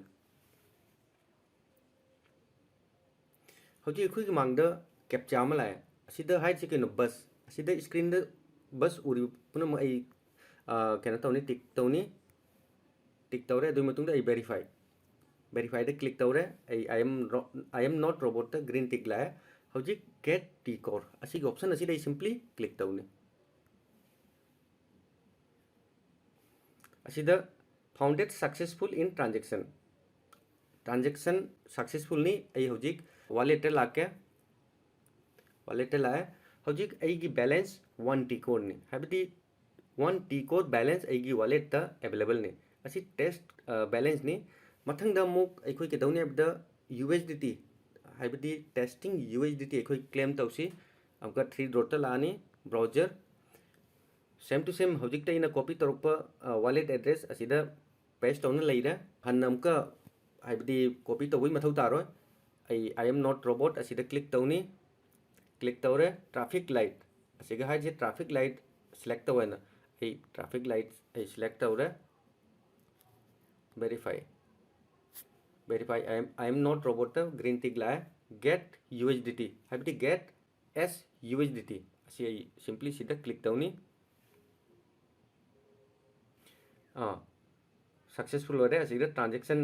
ꯍꯧꯖꯤꯛ ꯑꯩꯈꯣꯏꯒꯤ ꯃꯥꯡꯗ captcha ꯑꯃ ꯂꯥꯛꯑꯦ꯫ ꯑꯁꯤꯗ ꯍꯥꯏꯔꯤꯁꯤ ꯀꯩꯅꯣ? Bus꯫ ꯑꯁꯤꯗ screenꯗ bus ꯎꯔꯤꯕ ꯄꯨꯝꯅꯃꯛ ꯑꯩ, ꯑ, ꯀꯩꯅꯣ ꯇꯧꯅꯤ, tick ꯇꯧꯅꯤ꯫ Tick ꯇꯧꯔꯦ꯫ ꯑꯗꯨꯒꯤ ꯃꯇꯨꯡꯗ ꯑꯩ verify, verifyꯗ click ꯇꯧꯔꯦ꯫ ꯑꯩ I am ro-, I am not robotꯇ green tick ꯂꯥꯛꯑꯦ꯫ ꯍꯧꯖꯤꯛ get T core ꯑꯁꯤꯒꯤ option ꯑꯁꯤꯗ ꯑꯩ simply click ꯇꯧꯅꯤ꯫ ꯑꯁꯤꯗ founded successful in transaction, transaction successfulꯅꯤ꯫ ꯑꯩ ꯍꯧꯖꯤꯛ walletꯇ ꯂꯥꯛꯀꯦ꯫ Walletꯇ ꯂꯥꯛꯑꯦ꯫ ꯍꯧꯖꯤꯛ ꯑꯩꯒꯤ balance one T coreꯅꯤ, ꯍꯥꯏꯕꯗꯤ one T core balance ꯑꯩꯒꯤ walletꯇ availableꯅꯤ꯫ ꯑꯁꯤ test, ꯑ, balanceꯅꯤ꯫ ꯃꯊꯪꯗ ꯑꯃꯨꯛ ꯑꯩꯈꯣꯏ ꯀꯩꯗꯧꯅꯤ ꯍꯥꯏꯕꯗ USDT, ꯍꯥꯏꯕꯗꯤ testing USDT ꯑꯩꯈꯣꯏ claim ꯇꯧꯁꯤ꯫ ꯑꯃꯨꯛꯀ three dotꯇ ꯂꯥꯛꯑꯅꯤ, browser, same to same ꯍꯧꯖꯤꯛꯇ ꯑꯩꯅ copy ꯇꯧꯔꯛꯄ, ꯑ, wallet address ꯑꯁꯤꯗ paste ꯇꯧꯅ ꯂꯩꯔꯦ꯫ ꯍꯟꯅ ꯑꯃꯨꯛꯀ, ꯍꯥꯏꯕꯗꯤ copy ꯇꯧꯕꯒꯤ ꯃꯊꯧ ꯇꯥꯔꯣꯏ꯫ ꯑꯩ I am not robot ꯑꯁꯤꯗ click ꯇꯧꯅꯤ꯫ Click ꯇꯧꯔꯦ꯫ Traffic light ꯑꯁꯤꯒ ꯍꯥꯏꯔꯤꯁꯦ traffic light select ꯇꯧꯋꯦꯅ꯫ ꯑꯩ traffic light ꯑꯩ select ꯇꯧꯔꯦ꯫ Verify꯫ Verify I am, I am not robot ꯇ green tick ꯂꯥꯛꯑꯦ꯫ Get U S D T ꯍꯥꯏꯕꯗꯤ get as U S D T ꯑꯁꯤ ꯑꯩ simply ꯁꯤꯗ click ꯇꯧꯅꯤ꯫ ꯑꯥ, successful ꯑꯣꯏꯔꯦ꯫ ꯑꯁꯤꯗ transaction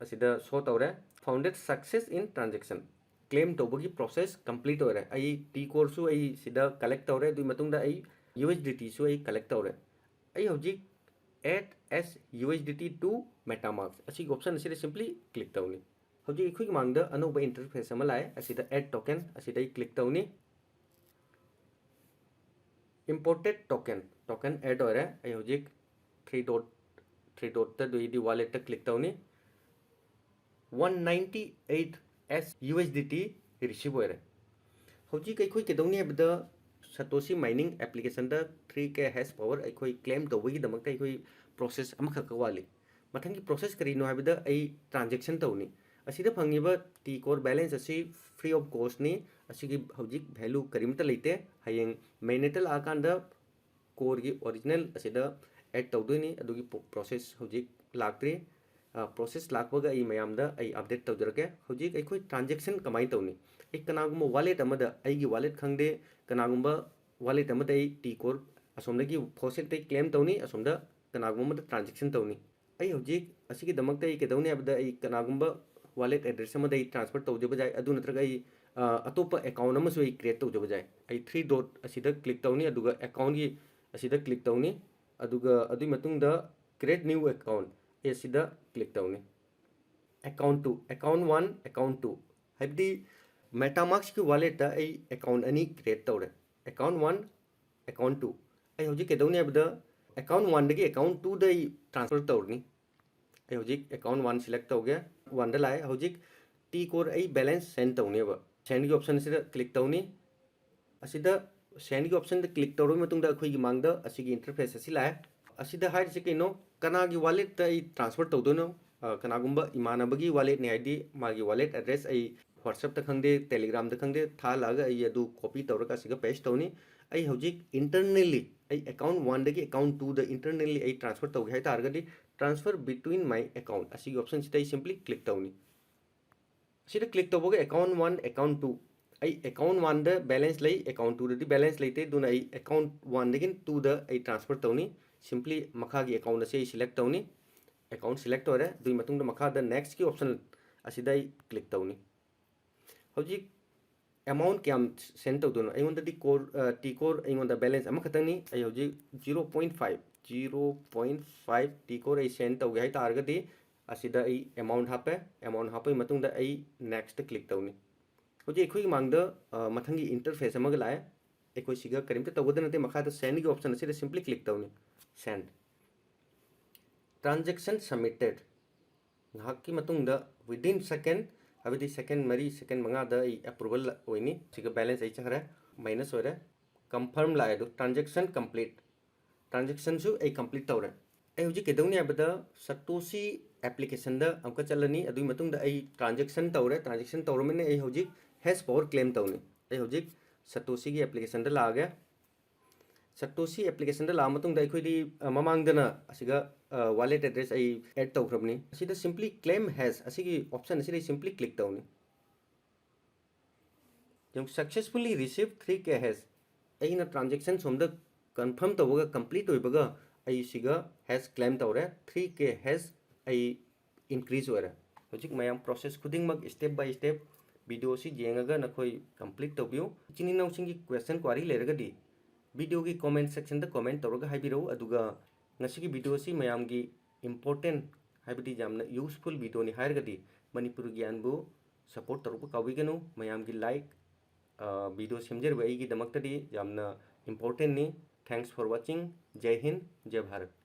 ꯑꯁꯤꯗ show ꯇꯧꯔꯦ꯫ Founded success in transaction, claim ꯇꯧꯕꯒꯤ process complete ꯑꯣꯏꯔꯦ꯫ ꯑꯩ T core ꯁꯨ ꯑꯩ ꯁꯤꯗ collect ꯇꯧꯔꯦ꯫ ꯑꯗꯨꯒꯤ ꯃꯇꯨꯡꯗ ꯑꯩ U S D T ꯁꯨ ꯑꯩ collect ꯇꯧꯔꯦ꯫ ꯑꯩ ꯍꯧꯖꯤꯛ add as U S D T to MetaMask ꯑꯁꯤꯒꯤ option ꯑꯁꯤꯗ simply click ꯇꯧꯅꯤ꯫ ꯍꯧꯖꯤꯛ ꯑꯩꯈꯣꯏꯒꯤ ꯃꯥꯡꯗ ꯑꯅꯧꯕ interface ꯑꯃ ꯂꯥꯛꯑꯦ꯫ ꯑꯁꯤꯗ add token ꯑꯁꯤꯗ ꯑꯩ click ꯇꯧꯅꯤ꯫ Imported token, token add ꯑꯣꯏꯔꯦ꯫ ꯑꯩ ꯍꯧꯖꯤꯛ three dot, three dot ꯇ ꯑꯗꯨꯏꯗꯤ wallet ꯇ click ꯇꯧꯅꯤ꯫ One ninety eight as U S D T receive ꯑꯣꯏꯔꯦ꯫ ꯍꯧꯖꯤꯛ ꯑꯩꯈꯣꯏ ꯀꯩꯗꯧꯅꯤ ꯍꯥꯏꯕꯗ, Satoshi mining application ꯗ three K hash power ꯑꯩꯈꯣꯏ claim ꯇꯧꯕꯒꯤꯗꯃꯛꯇ ꯑꯩꯈꯣꯏ process ꯑꯃꯈꯛ ꯋꯥꯠꯂꯤ꯫ ꯃꯊꯪꯒꯤ process ꯀꯔꯤꯅꯣ ꯍꯥꯏꯕꯗ, ꯑꯩ transaction ꯇꯧꯅꯤ꯫ ꯑꯁꯤꯗ ꯐꯪꯉꯤꯕ T core balance ꯑꯁꯤ free of cost ꯅꯤ꯫ ꯑꯁꯤꯒꯤ ꯍꯧꯖꯤꯛ value ꯀꯔꯤꯝꯇ ꯂꯩꯇꯦ꯫ ꯍꯌꯦꯡ mainnet ꯇ ꯂꯥꯛꯑꯀꯥꯟꯗ core ꯒꯤ original ꯑꯁꯤꯗ add ꯇꯧꯗꯣꯏꯅꯤ꯫ ꯑꯗꯨꯒꯤ ꯄꯣ-, process ꯍꯧꯖꯤꯛ ꯂꯥꯛꯇ꯭ꯔꯤ꯫ ꯑ, process ꯂꯥꯛꯄꯒ ꯑꯩ ꯃꯌꯥꯝꯗ ꯑꯩ update ꯇꯧꯖꯔꯛꯀꯦ꯫ ꯍꯧꯖꯤꯛ ꯑꯩꯈꯣꯏ transaction ꯀꯃꯥꯏꯅ ꯇꯧꯅꯤ? ꯑꯩ ꯀꯅꯥꯒꯨꯝꯕ wallet ꯑꯃꯗ, ꯑꯩꯒꯤ wallet ꯈꯪꯗꯦ, ꯀꯅꯥꯒꯨꯝꯕ wallet ꯑꯃꯗ ꯑꯩ T core ꯑꯁꯣꯝꯗꯒꯤ ꯐꯣꯔꯁꯦꯠꯇꯒꯤ claim ꯇꯧꯅꯤ, ꯑꯁꯣꯝꯗ ꯀꯅꯥꯒꯨꯝꯕ ꯑꯃꯗ transaction ꯇꯧꯅꯤ꯫ ꯑꯩ ꯍꯧꯖꯤꯛ ꯑꯁꯤꯒꯤꯗꯃꯛꯇ ꯑꯩ ꯀꯩꯗꯧꯅꯤ ꯍꯥꯏꯕꯗ, ꯑꯩ ꯀꯅꯥꯒꯨꯝꯕ wallet address ꯑꯃꯗ ꯑꯩ transfer ꯇꯧꯖꯕ ꯌꯥꯏ, ꯑꯗꯨ ꯅꯠꯇ꯭ꯔꯒ ꯑꯩ, ꯑ, ꯑꯇꯣꯞꯄ account ꯑꯃꯁꯨ ꯑꯩ create ꯇꯧꯖꯕ ꯌꯥꯏ꯫ ꯑꯩ three dot ꯑꯁꯤꯗ click ꯇꯧꯅꯤ, ꯑꯗꯨꯒ account ꯒꯤ ꯑꯁꯤꯗ click ꯇꯧꯅꯤ, ꯑꯗꯨꯒ ꯑꯗꯨꯒꯤ ꯃꯇꯨꯡꯗ create new account ꯑꯁꯤꯗ click ꯇꯧꯅꯤ꯫ Account two, account one, account two, ꯍꯥꯏꯕꯗꯤ MetaMask ꯀꯤ wallet ꯇ ꯑꯩ account ꯑꯅꯤ create ꯇꯧꯔꯦ, account one, account two꯫ ꯑꯩ ꯍꯧꯖꯤꯛ ꯀꯩꯗꯧꯅꯤ ꯍꯥꯏꯕꯗ, account one ꯗꯒꯤ account two ꯗ ꯑꯩ transfer ꯇꯧꯔꯅꯤ꯫ ꯑꯩ ꯍꯧꯖꯤꯛ account one select ꯇꯧꯒꯦ, one ꯗ ꯂꯥꯛꯑꯦ꯫ ꯍꯧꯖꯤꯛ T core ꯑꯩ balance send ꯇꯧꯅꯦꯕ, send ꯒꯤ option ꯑꯁꯤꯗ click ꯇꯧꯅꯤ꯫ ꯑꯁꯤꯗ send ꯒꯤ option ꯗ click ꯇꯧꯔꯕ ꯃꯇꯨꯡꯗ ꯑꯩꯈꯣꯏꯒꯤ ꯃꯥꯡꯗ ꯑꯁꯤꯒꯤ interface ꯑꯁꯤ ꯂꯥꯛꯑꯦ꯫ ꯑꯁꯤꯗ ꯍꯥꯏꯔꯤꯁꯦ ꯀꯩꯅꯣ, ꯀꯅꯥꯒꯤ wallet ꯇ ꯑꯩ transfer ꯇꯧꯗꯣꯏꯅꯣ? ꯑ, ꯀꯅꯥꯒꯨꯝꯕ ꯏꯃꯥꯟꯅꯕꯒꯤ wallet ꯅꯤ ꯍꯥꯏꯗꯤ, ꯃꯥꯒꯤ wallet address ꯑꯩ WhatsApp ꯇ ꯈꯪꯗꯦ, Telegram ꯗ ꯈꯪꯗꯦ, ꯊꯥꯍꯜꯂꯛꯑꯒ ꯑꯩ ꯑꯗꯨ copy ꯇꯧꯔꯒ ꯑꯁꯤꯒ paste ꯇꯧꯅꯤ꯫ ꯑꯩ ꯍꯧꯖꯤꯛ internally, ꯑꯩ account one ꯗꯒꯤ account two ꯗ internally ꯑꯩ transfer ꯇꯧꯒꯦ ꯍꯥꯏ ꯇꯥꯔꯒꯗꯤ, transfer between my account ꯑꯁꯤꯒꯤ option ꯁꯤꯗ ꯑꯩ simply click ꯇꯧꯅꯤ꯫ ꯑꯁꯤꯗ click ꯇꯧꯕꯒ account one, account two, ꯑꯩ account one ꯗ balance ꯂꯩ, account two ꯗꯗꯤ balance ꯂꯩꯇꯦ, ꯑꯗꯨꯅ ꯑꯩ account one ꯗꯒꯤ two ꯗ ꯑꯩ transfer ꯇꯧꯅꯤ꯫ Simply ꯃꯈꯥꯒꯤ account ꯑꯁꯤ ꯑꯩ select ꯇꯧꯅꯤ꯫ Account select ꯑꯣꯏꯔꯦ꯫ ꯑꯗꯨꯒꯤ ꯃꯇꯨꯡꯗ ꯃꯈꯥꯗ next ꯀꯤ option ꯑꯁꯤꯗ ꯑꯩ click ꯇꯧꯅꯤ꯫ ꯍꯧꯖꯤꯛ amount ꯀꯌꯥꯝ send ꯇꯧꯗꯣꯏꯅꯣ? ꯑꯩꯉꯣꯟꯗꯗꯤ core, ꯑ, T core ꯑꯩꯉꯣꯟꯗ balance ꯑꯃꯈꯛꯇꯪꯅꯤ꯫ ꯑꯩ ꯍꯧꯖꯤꯛ zero point five, zero point five T core ꯑꯩ send ꯇꯧꯒꯦ ꯍꯥꯏ ꯇꯥꯔꯒꯗꯤ, ꯑꯁꯤꯗ ꯑꯩ amount ꯍꯥꯞꯄꯦ꯫ Amount ꯍꯥꯞꯄꯒꯤ ꯃꯇꯨꯡꯗ ꯑꯩ next click ꯇꯧꯅꯤ꯫ ꯍꯧꯖꯤꯛ ꯑꯩꯈꯣꯏꯒꯤ ꯃꯥꯡꯗ, ꯑ, ꯃꯊꯪꯒꯤ interface ꯑꯃꯒ ꯂꯥꯛꯑꯦ꯫ ꯑꯩꯈꯣꯏ ꯁꯤꯒ ꯀꯔꯤꯝꯇ ꯇꯧꯒꯗꯕ ꯅꯠꯇꯦ꯫ ꯃꯈꯥꯗ send ꯒꯤ option ꯑꯁꯤꯗ simply click ꯇꯧꯅꯤ꯫ Send꯫ Transaction submitted꯫ ꯉꯥꯏꯍꯥꯛꯀꯤ ꯃꯇꯨꯡꯗ, within second, ꯍꯥꯏꯕꯗꯤ second ꯃꯔꯤ, second ꯃꯉꯥꯗ ꯑꯩ approval ꯑꯣꯏꯅꯤ꯫ ꯁꯤꯒ balance ꯑꯩ ꯆꯠꯈ꯭ꯔꯦ, minus ꯑꯣꯏꯔꯦ꯫ Confirm ꯂꯥꯛꯑꯦ ꯑꯗꯨ, transaction complete꯫ Transaction ꯁꯨ ꯑꯩ complete ꯇꯧꯔꯦ꯫ ꯑꯩ ꯍꯧꯖꯤꯛ ꯀꯩꯗꯧꯅꯤ ꯍꯥꯏꯕꯗ, Satoshi application ꯗ ꯑꯃꯨꯛꯀ ꯆꯠꯂꯅꯤ꯫ ꯑꯗꯨꯒꯤ ꯃꯇꯨꯡꯗ ꯑꯩ transaction ꯇꯧꯔꯦ꯫ Transaction ꯇꯧꯔꯕꯅꯤꯅ ꯑꯩ ꯍꯧꯖꯤꯛ hash power claim ꯇꯧꯅꯤ꯫ ꯑꯩ ꯍꯧꯖꯤꯛ Satoshi ꯒꯤ application ꯗ ꯂꯥꯛꯑꯒꯦ꯫ Satoshi application ꯗ ꯂꯥꯛꯑ ꯃꯇꯨꯡꯗ ꯑꯩꯈꯣꯏꯗꯤ, ꯑ, ꯃꯃꯥꯡꯗꯅ ꯑꯁꯤꯒ, ꯑ, wallet address ꯑꯩ add ꯇꯧꯈ꯭ꯔꯕꯅꯤ꯫ ꯑꯁꯤꯗ simply claim hash ꯑꯁꯤꯒꯤ option ꯑꯁꯤꯗ ꯑꯩ simply click ꯇꯧꯅꯤ꯫ ꯌꯦꯡꯉꯨ, successfully received three K hash꯫ ꯑꯩꯅ transaction ꯁꯣꯝꯗ confirm ꯇꯧꯕꯒ, complete ꯑꯣꯏꯕꯒ, ꯑꯩ ꯁꯤꯒ hash claim ꯇꯧꯔꯦ꯫ Three K hash ꯑꯩ increase ꯑꯣꯏꯔꯦ꯫ ꯍꯧꯖꯤꯛ ꯃꯌꯥꯝ process ꯈꯨꯗꯤꯡꯃꯛ step by step video ꯁꯤ ꯌꯦꯡꯉꯒ ꯅꯈꯣꯏ complete ꯇꯧꯕꯤꯌꯨ꯫ ꯏꯆꯤꯟ ꯏꯅꯥꯎꯁꯤꯡꯒꯤ question, query ꯂꯩꯔꯒꯗꯤ video ꯒꯤ comment section ꯗ comment ꯇꯧꯔꯒ ꯍꯥꯏꯕꯤꯔꯛꯎ꯫ ꯑꯗꯨꯒ ꯉꯁꯤꯒꯤ video ꯁꯤ ꯃꯌꯥꯝꯒꯤ important, ꯍꯥꯏꯕꯗꯤ ꯌꯥꯝꯅ useful video ꯅꯤ ꯍꯥꯏꯔꯒꯗꯤ ꯃꯅꯤꯄꯨꯔ ꯒ꯭ꯌꯥꯟꯕꯨ support ꯇꯧꯔꯛꯄ ꯀꯥꯎꯕꯤꯒꯅꯨ꯫ ꯃꯌꯥꯝꯒꯤ like, ꯑ, video ꯁꯦꯝꯖꯔꯤꯕ ꯑꯩꯒꯤꯗꯃꯛꯇꯗꯤ ꯌꯥꯝꯅ important ꯅꯤ꯫ Thanks for watching꯫ ꯖꯩ Hind, ꯖꯩ Bharat.